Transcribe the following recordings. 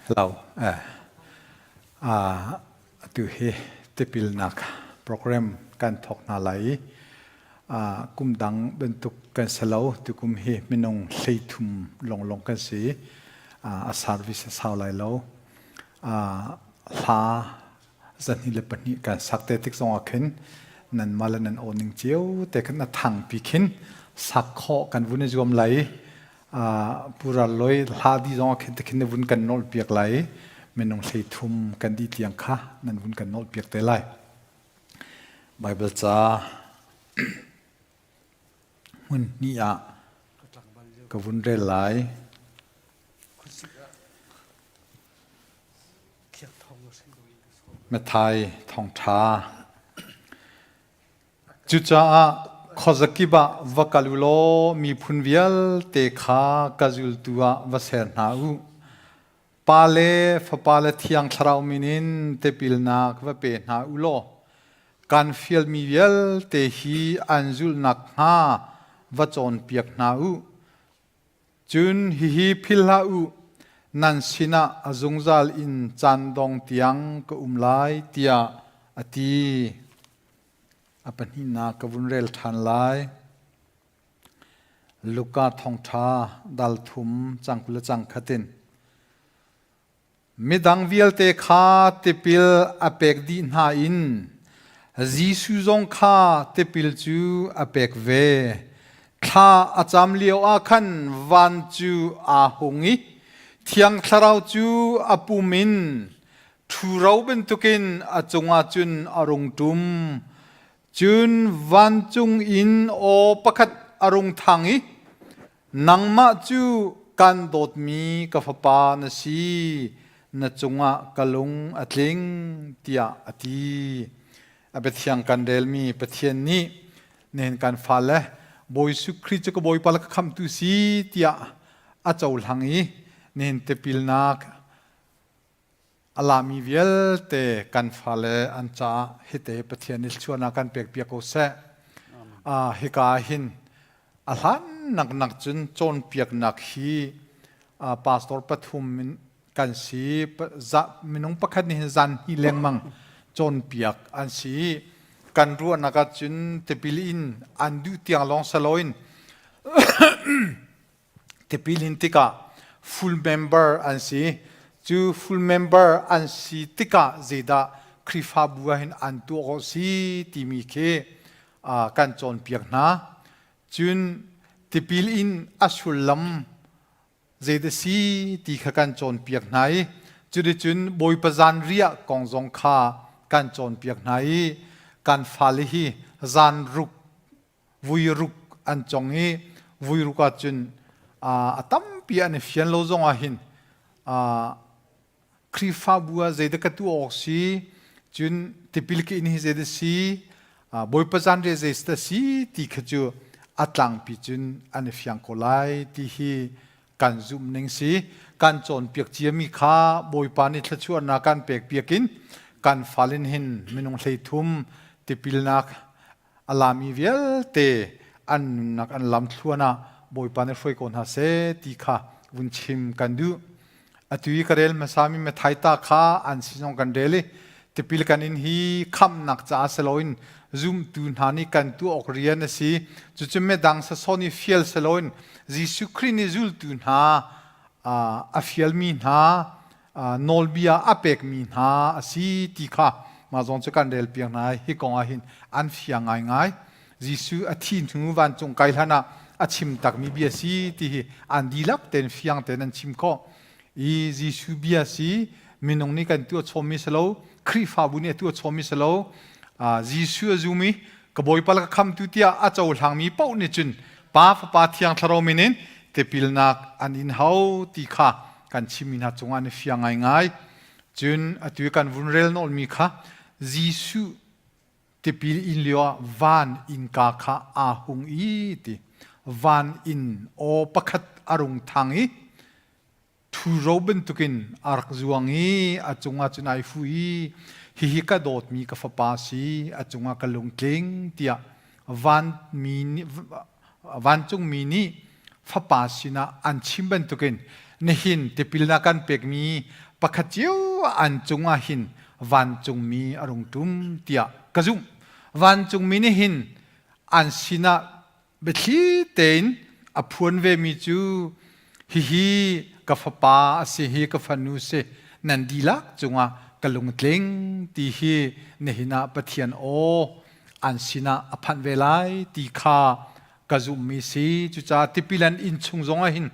Hello. Atu hi tipilnak program kan thawk hna lai i kum dang bantuk kan si lo. Tukum hi minung 30 longlong kan si. A service a sau lai lo. Hla 22 kan sak te tik zong ah khin nanmah le nan aw ning cio te khan a thangpi khin sak khawh kan vun i zuam lai. Pural loi hla di zong ah khin te khin na vun kan nawl piak lai. Minung 30 kan di tiang kha nan vun kan nawl piak te lai. Bible ca hmun hnih ah ka vun rel lai. Matthai thawngṭha. Cucaah khuazakip ah va kal u law miphun vialte kha ka zultu ah va ser hna u. Pa le Fapa le Thiang Thlarau min in tipilnak va pe hna u law kan fialmi vialte hi an zulh nakhnga va cawnpiak hna u. Cun hihi philh hlah u, nan sinah a zungzal in caan dong tiang ka um lai, tiah a ti. A pahnihnak ka vun rel ṭhan lai. Luka thawngṭha dal thum cang 20 le cang khat in. Midang vialte kha tipil a pek dih hna in Jesuh zong kha tipil cu a pek ve. Thla a cam lio ah khan van cu aa hung i Thiang Thlarau cu a pum in ṭhuro bantukin a cungah cun a rung ṭum. Cun vancung in aw pakhat a rung thang i, Nangmah cu kan dawtmi ka fapa na si, na cungah ka lung a tling, tiah a ti. A biathiang kan relmi Pathian nih nihin kan fale Bawi Jesuh Khrih cu ka Bawipa le ka Khamhtu si tiah a cohlang i nihin tipilnak a lami vialte kan fale an caah hite Pathian nih thluachuahnak kan pek piak ko seh. Hika ah hin a hlan nak nak cun cawnpiaknak hi pastor pathum in kan si minung pakhat nih hin zan hnih lengmang cawnpiak an si. Kan ruahnak ah cun tipil in an duh tiang lawng saloin Tipil in tikah full member an si. Cu full member an si tikah zeidah Khrihfabu ah hin an tuah khawh si timi khi kan cawnpiak hna. Cun tipil in a sullam zeidah si ti kha kan cawnpiak hna i cuticun Bawipa zanriah kong zong kha kan cawnpiak hna i kan fale hi zan ruk Vuiruk an cong i vuiruk ahcun a tampi an i fian lo zong ah hin Khrihfabu ah zeidah ka tuah awk si, cun tipil ka in hi zeidah si, Bawipa zanriah zeidah si ti kha cu a tlangpi cun an i fiang ko lai ti hi kan zumh ning si. Kan cawnpiak ciami kha Bawipa nih thluachuahnak kan pek piak in kan fal in hin minung 30 tipilnak A lami vialte an nunnak an lam thluan ah Bawipa nih hruai ko hna seh ti kha vun chim kan duh. Atu i ka rel hmasami Matthai ta kha an sin zong kan rel i tipil kan in hi khamhnak caah si loin zumtu hna nih kan tuah awk rian a si. Cucu midang sasawn i fial si loin Jesuh Khrih nih zultu hna a fialmi hna nawlbia a pekmi hna a si ti kha mah zong cu kan rel piak hna. Hi kong ah hin an fiang ngaingai. Jesuh a thi hnu vancung kai hlan ah a chim takmi bia si ti hi an dihlak tein fiang tein an chim khawh i Jesuh bia si, minung nih kan tuah chawmmi si lo, Khrihfabu nih a tuah chawmmi si lo. Jesuh a zum i ka Bawipa le ka khamtu tiah a cohlangmi paoh nih cun Pa, Fapa, Thiang Thlarau min in tipilnak an in hau ti kha kan chimmi hna cungah an i fiang ngaingai. Cun atu i kan vun rel nawlmi kha Jesuh tipil in lio ah van innka kha aa hung i ti van in aw pakhat a rung thang i thu Ṭhuro bantukin a rak zuang i a cungah cun ai fu i hihi ka dawtmi ka fapa si, a cungah ka lungtling tiah vancungmi nih fapa sinah an chim bantukin nihin tipilnak kan pekmi pakhat cio an cungah hin vancungmi a rung ṭum tiah ka zumh. Vancungmi nih hin an sinah Biathli tein a phuan vemi cu hihi ka fapa a si hi ka fanu si nan dihlak cungah ka lungtling ti hi nihin ah Pathian aw an sinah a phanh ve lai ti kha ka zumhmi si. Cucaah tipil an inn chung zongah hin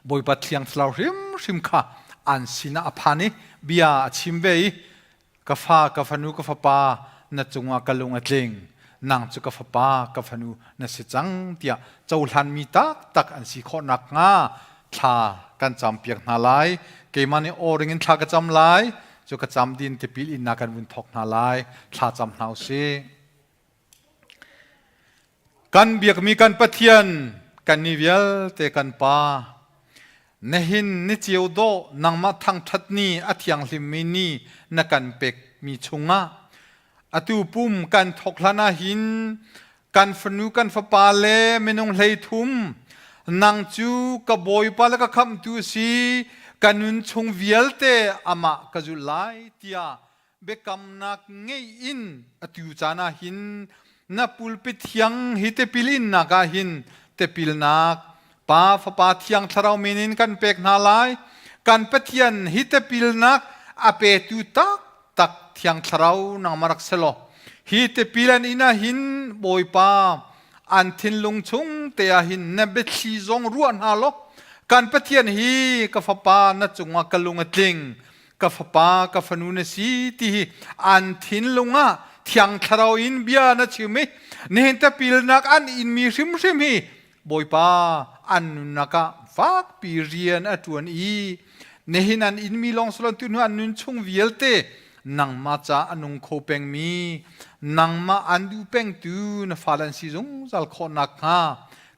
Bawipa Thiang Thlarau hrimhrim kha an sinah a phan i bia a chim ve i ka fa ka fanu ka fapa na cungah ka lung a tling nang cu ka fapa ka fanu na si cang tiah cohlanmi taktak an si khawh nakhnga thla kan campiak hna lai. Keimah nih aw ring in thla ka cam lai cu ka cam din tipil innak kan vun thawk hna lai. Thla cam hna usih. Kan biakmi kan Pathian, kannih vialte kan Pa, nihin ni ceu dawh nangmah thangṭhat ni a thianghlimmi ni na kan pekmi chungah atu pum kan thawk hlan ah hin kan fanu kan fapa le minung 13 nang cu ka Bawipa le ka khamhtu si, ka nun chung vialte amah ka zulh lai tiah biakamnak ngeih in atu caan ah hin na pulpit thiang hi tipil innak ah hin tipilnak Pa Fapa Thiang Thlarau min in kan pek hna lai. Kan Pathian hi tipilnak a petu taktak Thiang Thlarau nangmah rak si law hi tipil an in ah hin Bawipa an thinlung chung te ah hin na biathli zong ruah hna law kan Pathian hi ka fapa na cungah ka lung a tling ka fapa ka fanu na si ti hi an thinlung ah Thiang Thlarau in bia na chim i nihin tipilnak an inmi hrimhrim hi Bawipa an nunnak ah fakpi rian a ṭuan i nihin an inmi lawng si lo tu hnu an nun chung vialte nangmah ca a nung kho pengmi nangmah an duh pengtu na fale an si zungzal khawh nakhnga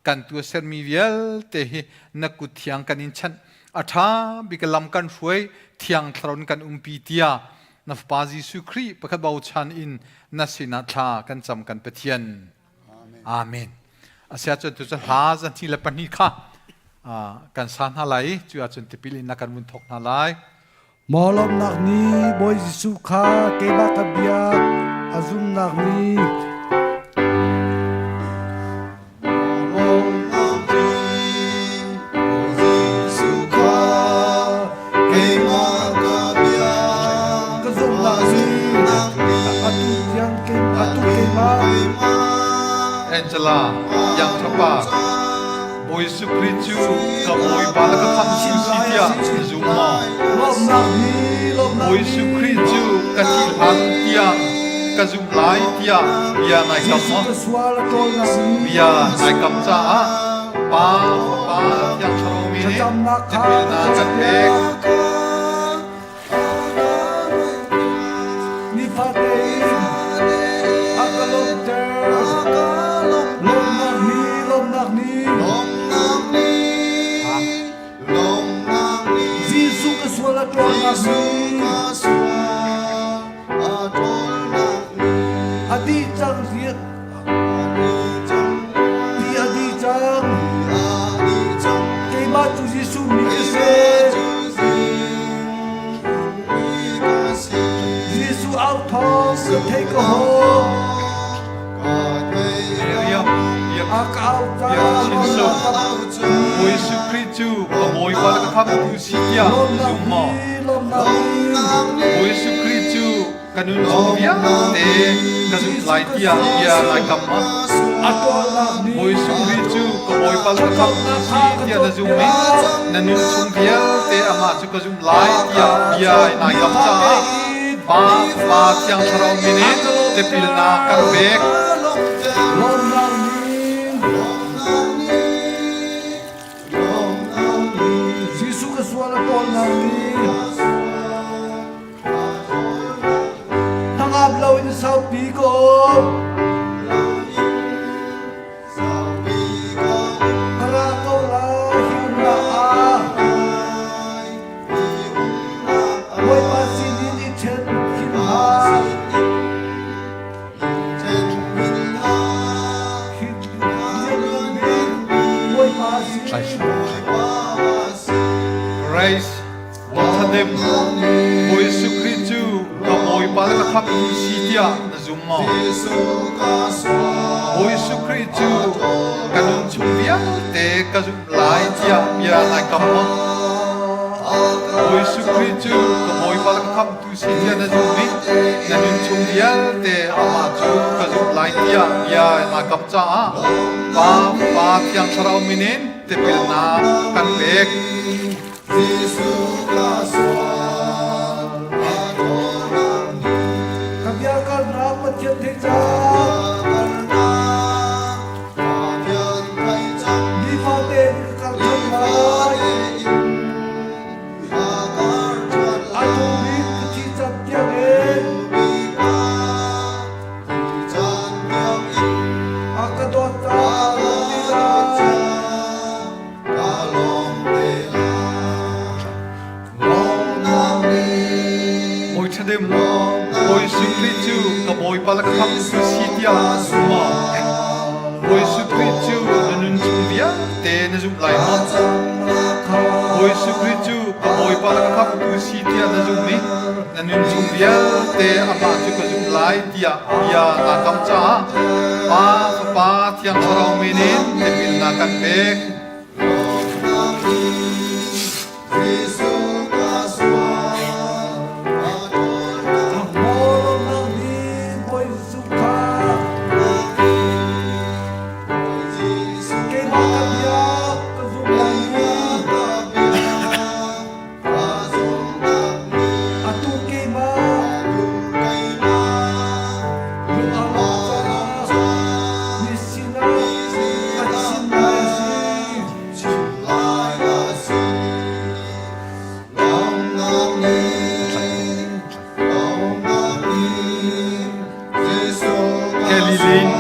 kan tuahsermi vialte hi na kut thiang kan in chanh. A ṭha bik lam kan hruai, Thiang Thlarau in kan umpi tiah na Fapa Jesuh Khrih pakhat bochan in na sinah thla kan cam kan Pathian. Amen. Asiahcun tu cu hla 202 kha kan sa hna lai i cu ahcun tipil in na kan vun thawk hna lai. Maw lawmhnak ni Bawi Jesuh kha keimah ka biak a zumnak ni. Ka zumhnak ni atu tiang atu keimah. Angela, Yang Thapa, Bawi Jesuh Khrih cu ka Bawipa le ka khamhtu si tiah na zum maw? Bawi Jesuh Khrih cu ka thih hlan tiang ka zumh lai tiah bia nai kam maw? Bia nai kam caah Pa, Fapa, Thiang Thlarau mi nih tipilnak kan pek. Nifate in a ka lawmhter. Lawmhnak ni, lawmhnak ni. Jesuh ka sual a ṭawlnak ni. A dih cang rian. Ti a dih cang. Keimah cu Jesuh mi ka si. Jesuh au thawng ka theih ka hawng. A ka au ta. Bawi Jesuh Khrih cu ka Bawipa le ka khamhtu si tiah na zum maw? Bawi Jesuh Khrih cu ka nun chung vialte ka zumh lai tiah bia nai kam ma? Bawi Jesuh Khrih cu ka Bawipa le ka khamhtu si tiah na zum i na nun chung vialte amah cu ka zumh lai tiah bia nai kam caah Pa, Fapa, Thiang Thlarau min in tipilnak kan pek. Jesuh ka sual a tawlnak ni Hnangam loin saupi ka um. Ka ra ko lai hi umnak ah. Grace Thadem, Bawi Jesuh Khrih cu ka Bawipa le ka Khamhtu si tiah na zum maw? Bawi Jesuh Khrih cu ka nun chung vialte ka zumh lai tiah bia nai kam maw? Bawi Jesuh Khrih cu ka Bawipa le ka Khamhtu si tiah na zumh i na nun chung vialte amah cu ka zumh lai tiah bia naa kam caah Pa, Fapa, Thiang Thlarau min in tipilnak kan pek. Ka biakamnak Pathian theih cang. Nifate in ka kal ṭhan lai. A hnu bik ka thi cang tiangin a ka dawt caah ka lawm ti lai. Bawi ṭhadem, Bawi Jesuh Khrih cu ka Bawipa le ka Khamhtu si tiah zum maw? Bawi Jesuh Khrih cu na nun chung vialte na zumh lai maw? Bawi Jesuh Khrih cu ka Bawipa le ka Khamhtu si tiah na zumh i na nun chung vialte amah cu ka zumh lai tiah bia naa kam caah Pa, Fapa, Thiang Thlarau min in tipilnak kan pek. Atu keimah lung aa lawm caah mi sinah a chim lai a si. Galilin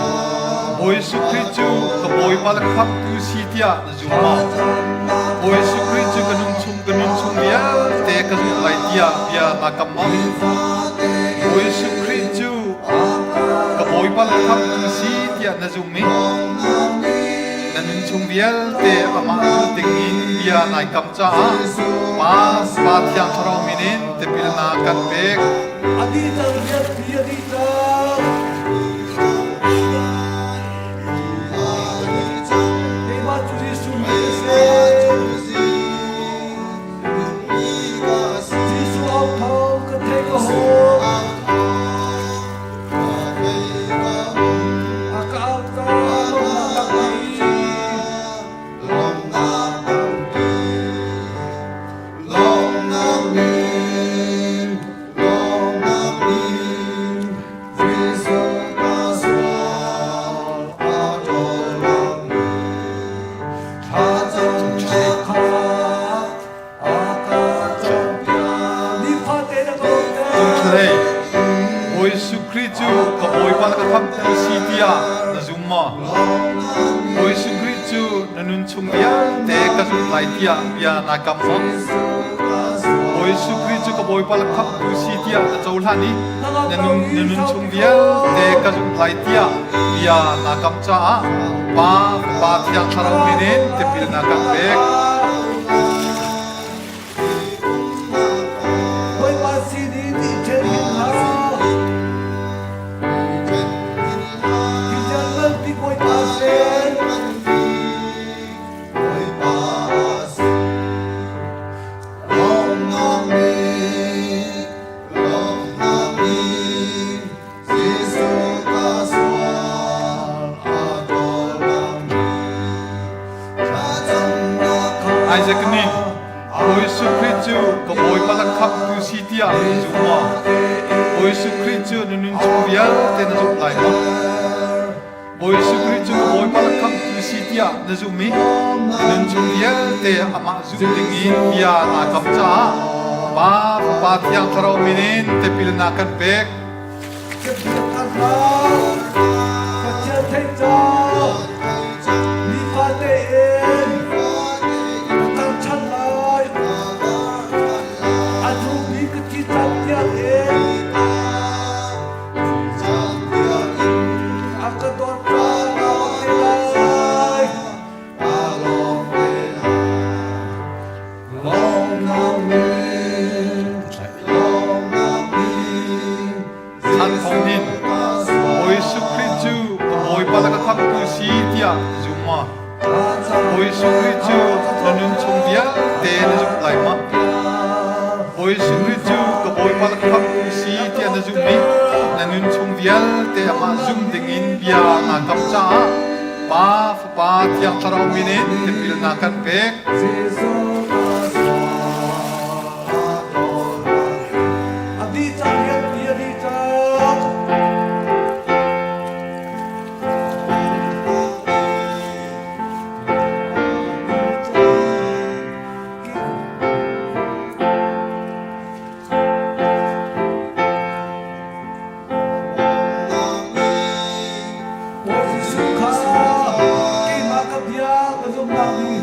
Bawi Jesuh Khrih cu ka Bawipa le Khamhtu si tiah na zum maw? Bawi Jesuh Khrih cu ka nung chung ka nun chung vialte ka zumh lai tiah bia naa kam maw? Bawi Jesuh Khrih cu ka Bawipa le Khamhtu si tiah na zum i na nun chung vialte amah zulh dingin bia nai kam caah Pa, Pa Thiang Thlarau min in tipilnak kan pek. A dih cang rianpi a dih cang. Keimah cu Jesuh mi ka si. Jesuh au thawng ka theih ka hawk. A ka au cang lawmnak tampi. Nifate na ka Cungthlei, Bawi Jesuh Khrih cu ka Bawipa le ka Khamhtu si tiah na zum maw? Bawi Jesuh Khrih cu na nun chung vialte ka zumh lai tiah bia naa kam maw? Bawi Jesuh Khrih cu ka Bawipa le Khamhtu si tiah na cohlan i na nun, na nun chung vialte ka zumh lai tiah bia naa kam caah Pa, Fapa, Thiang Thlarau min in tipilnak kan pek. Bawipa sin in i ṭhen hin hlah. Hi nganpi Bawipa sin. Isaac nih Bawi Jesuh Khrih cu ka Bawipa le Khamhtu si tiah na zum maw? Bawi Jesuh Khrih cu na nun chung vialte na zumh lai maw? Bawi Jesuh Khrih cu ka Bawipa le Khamhtu si tiah na zum i na nun chung vialte amah zumh ding in bia naa kam caah Pa, Fapa, Thiang Thlarau min in tipilnak kan pek. Ka biak hlah, Pathian theih cang, nifate in ka thangṭhat lai. A duhmi ka thi cang tiang in a ka dawt cang ka lawm te lai. vialte na zumh lai ma? Bawi Jesuh Khrih cu ka Bawipa le ka Khamhtu si tiah na zumh i na nun chung vialte amah zum dingin bia naa kam caah Pa, Fapa, Thiang Thlarau min in tipilnak kan pek. Keimah ka bia ka zumhnak nih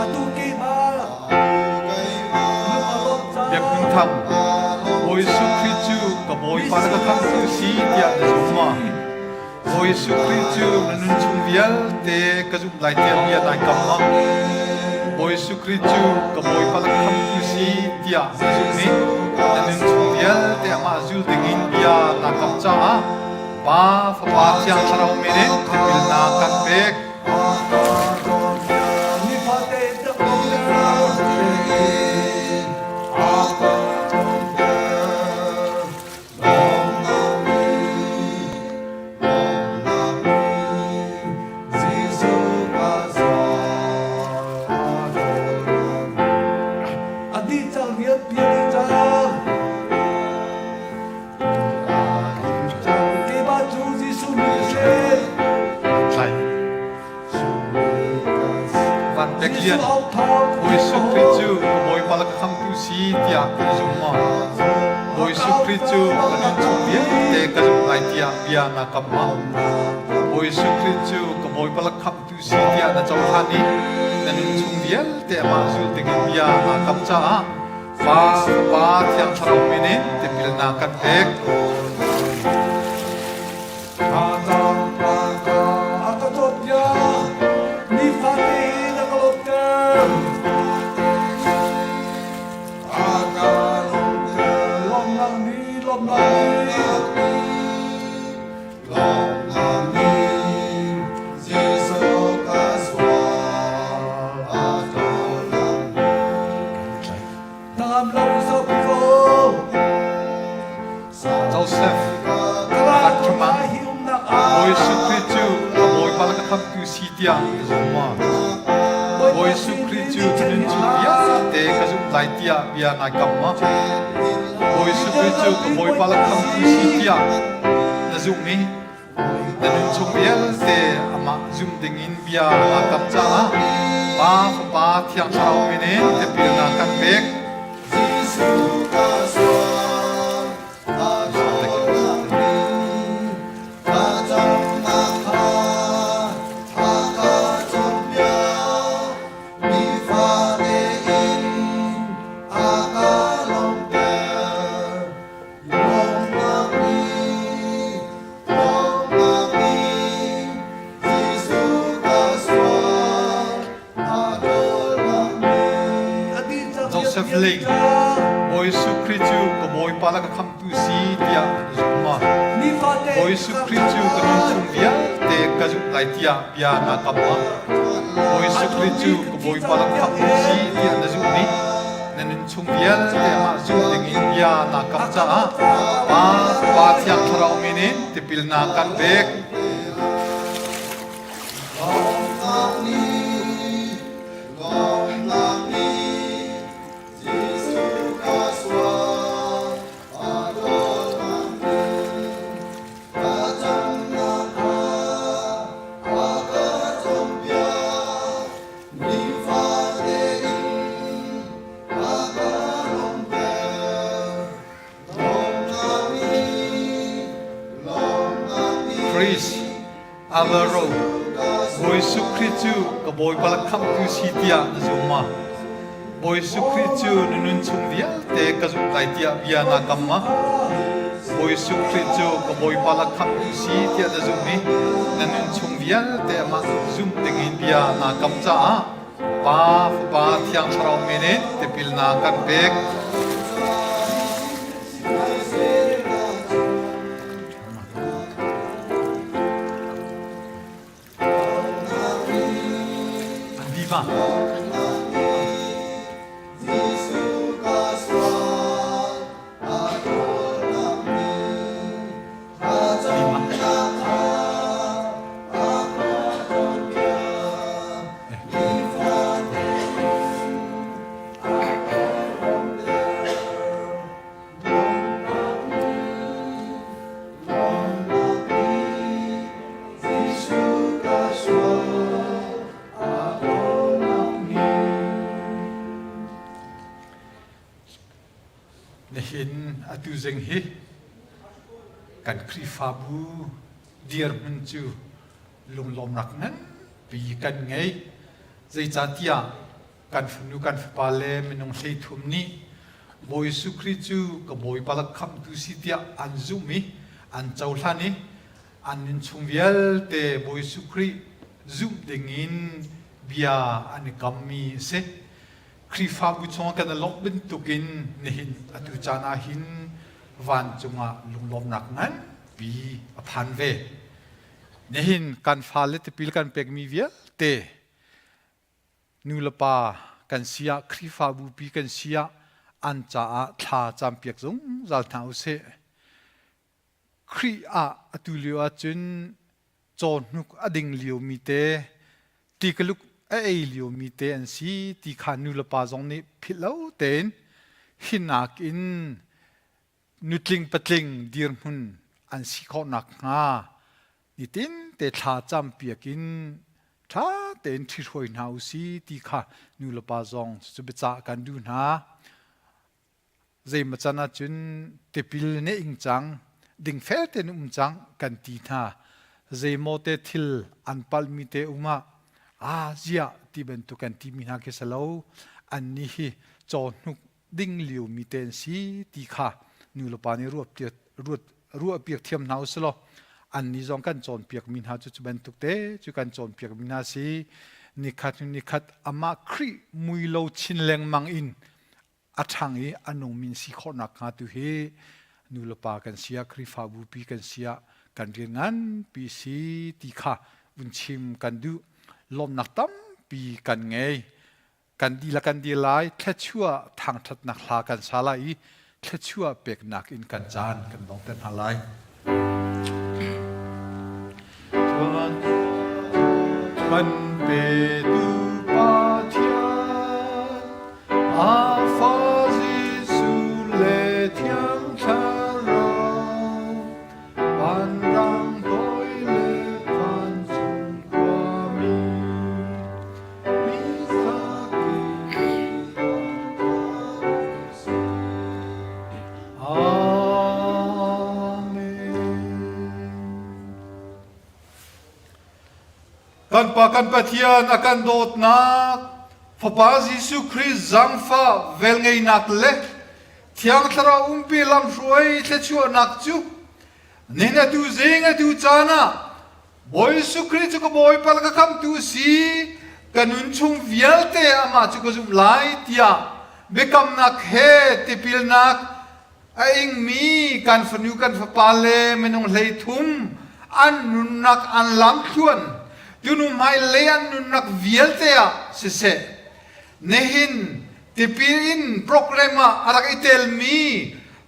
atu keimah lung a lawmh caah Biakinn Thang, Bawi Jesuh Khrih cu ka Bawipa le ka Khamhtu si tiah na zum maw? Bawi Jesuh Khrih cu na nun chung vialte ka zumh lai tiah bia nai kam maw? Bawi Jesuh Khrih cu ka Bawipa le ka Khamhtu si tiah na zumh i na nun chung vialte amah zul dingin bia naa kam caah Pa, Fapa, Thiang Thlarau min in tipilnak kan pek. Keimah cu Jesuh mi ka si. Tlai. Van Pek Lian, Jesuh auh thawng Bawi Jesuh Khrih cu ka Bawipa le ka Khamhtu si tiah kan zum maw? Bawi Jesuh Khrih cu ka nun chung vialte ka zumh lai tiah bia na kam maw? Bawi Jesuh Khrih cu ka Bawipa le Khamhtu si tiah na cohlan i na nun chung vialte amah zul dingin bia naa kam caah Pa, Fapa, Thiang Thlarau min in tipilnak kan pek. A ka cawnpiak, nifate in a ka lawmhter. Lawmhnak ni, lawmhnak ni. Hnangam lo zoh ko. Joseph Van Bawi Jesuh Khrih cu a Bawipa le ka Khamhtu si tiah ka zum maw? Bawi Jesuh Khrih cu ka nun chung vialte ka zumh lai tiah bia nai kam maw? Bawi Jesuh Khrih cu ka Bawipa le Khamhtu si tiah na zumh i na nun chung vialte amah zum dingin bia naa kam caah Pa, Fapa, Thiang Thlarau min in tipilnak kan pek. Joseph Ling, Bawi Jesuh Khrih cu ka Bawipa le ka Khamhtu si tiah na zum maw? Bawi Jesuh Khrih cu ka nun chung vialte ka zumh lai tiah bia naa kam maw? Bawi Jesuh Khrih cu ka Bawipa le ka Khamhtu si tiah na zumh i na nun chung vialte amah zumh dingin bia naa kam caah Pa, Pa Thiang Thlarau min in tipilnak kan pek. Chris Alvaro, Bawi Jesuh Khrih cu ka Bawipa le Khamhtu si tiah na zum ma? Bawi Jesuh Khrih cu na nun chung vialte ka zumh lai tiah bia naa kam ma? Bawi Jesuh Khrih cu ka Bawipa le Khamhtu si tiah na zumh i na nun chung vialte amah zumh dingin bia naa kam caah Pa, Fapa, Thiang Thlarau min in tipilnak kan pek. Ma. Nihin atu zing hi kan Khrihfabu dirhmun cu lunglawmnak nganpi kan ngei. Zeicahtiah kan fanu kan fapa le minung 13 nih Bawi Jesuh Khrih cu ka Bawipa le khamhtu si tiah an zumh i an cohlan i an nunchung vialte Bawi Jesuh Khrih zumh dingin bia an i kammi a si. Khrihfabu chungah kan i lawmh bantukin nihin atu caan ah hin vancung ah lunglawmnak nganpi a phan ve. Nihin kan fale tipil kan pekmi vialte nu le pa kan si ah Khrihfabu pi kan si ah an caah thla campiak zungzal hna usih. Khrih ah atu lio ahcun cawhnuk a ding liomi te, tikaluk a ei liomi te an si ti kha nu le pa zong nih philh lo tein hinak in nutling patling dirhmun an si khawh nakhnga nitin te thla campiak in ṭha tein ṭhihruai hna u si ti kha nu le pa zong cu biacah kan duh hna. Zeimaw can ahcun tipil na ing cang, dingfel tein um cang kan ti hna. Zeimaw te thil an palhmi te um ah aa ziah ti bantuk kan timi hna khi si lo. Annih hi cawhnuk ding liomi te an si ti kha nulepa nih ruahpiak thiam hna usih law annih zong kan cawnpiakmi hna cu cu bantuk te cu kan cawnpiakmi hna si. Nikhat hnu nikhat amah Khrih mui lo chin lengmang in a ṭhang i a nungmi si khawh nakhnga tu hi nulepa kan si ah Khrihfabu pi kan si ah kan rian nganpi si ti kha vun chim kan duh. Lawmhnak tampi kan ngei. Kan dihlak kan dir lai, thluachuah thangṭhatnak hla kan sa lai i thluachuah peknak in kan caan kan donghter hna lai. Kan petu Pathian, a fa Jesuh le Thiang Thlarau, vanrang toi le vancung khuami, Kan Pa kan Pathian a kan dawtnak Fapa Jesuh Khrih zaangfah velngeihnak le Thiang Thlarau umpi lamhruai thluachuahnak cu nihin atu zing atu caan ah Bawi Jesuh Khrih cu ka Bawipa le ka Khamhtu a si, ka nun chung vialte amah cu ka zumh lai tiah biakamnak he tipilnak a ingmi kan fanu kan fapa le minung 13 an nunnak an lamthluan tunu hmailei an nunnak vialte ah siseh nihin tipil in program ah a rak i telmi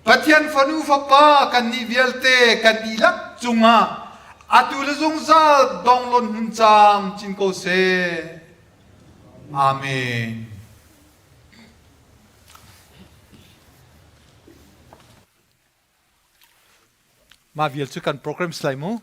Pathian fanu fapa kannih vialte kan dihlak cungah atu le zungzal donglon hmun caam cin ko seh. Amen. Mah vial cu kan program si lai mu.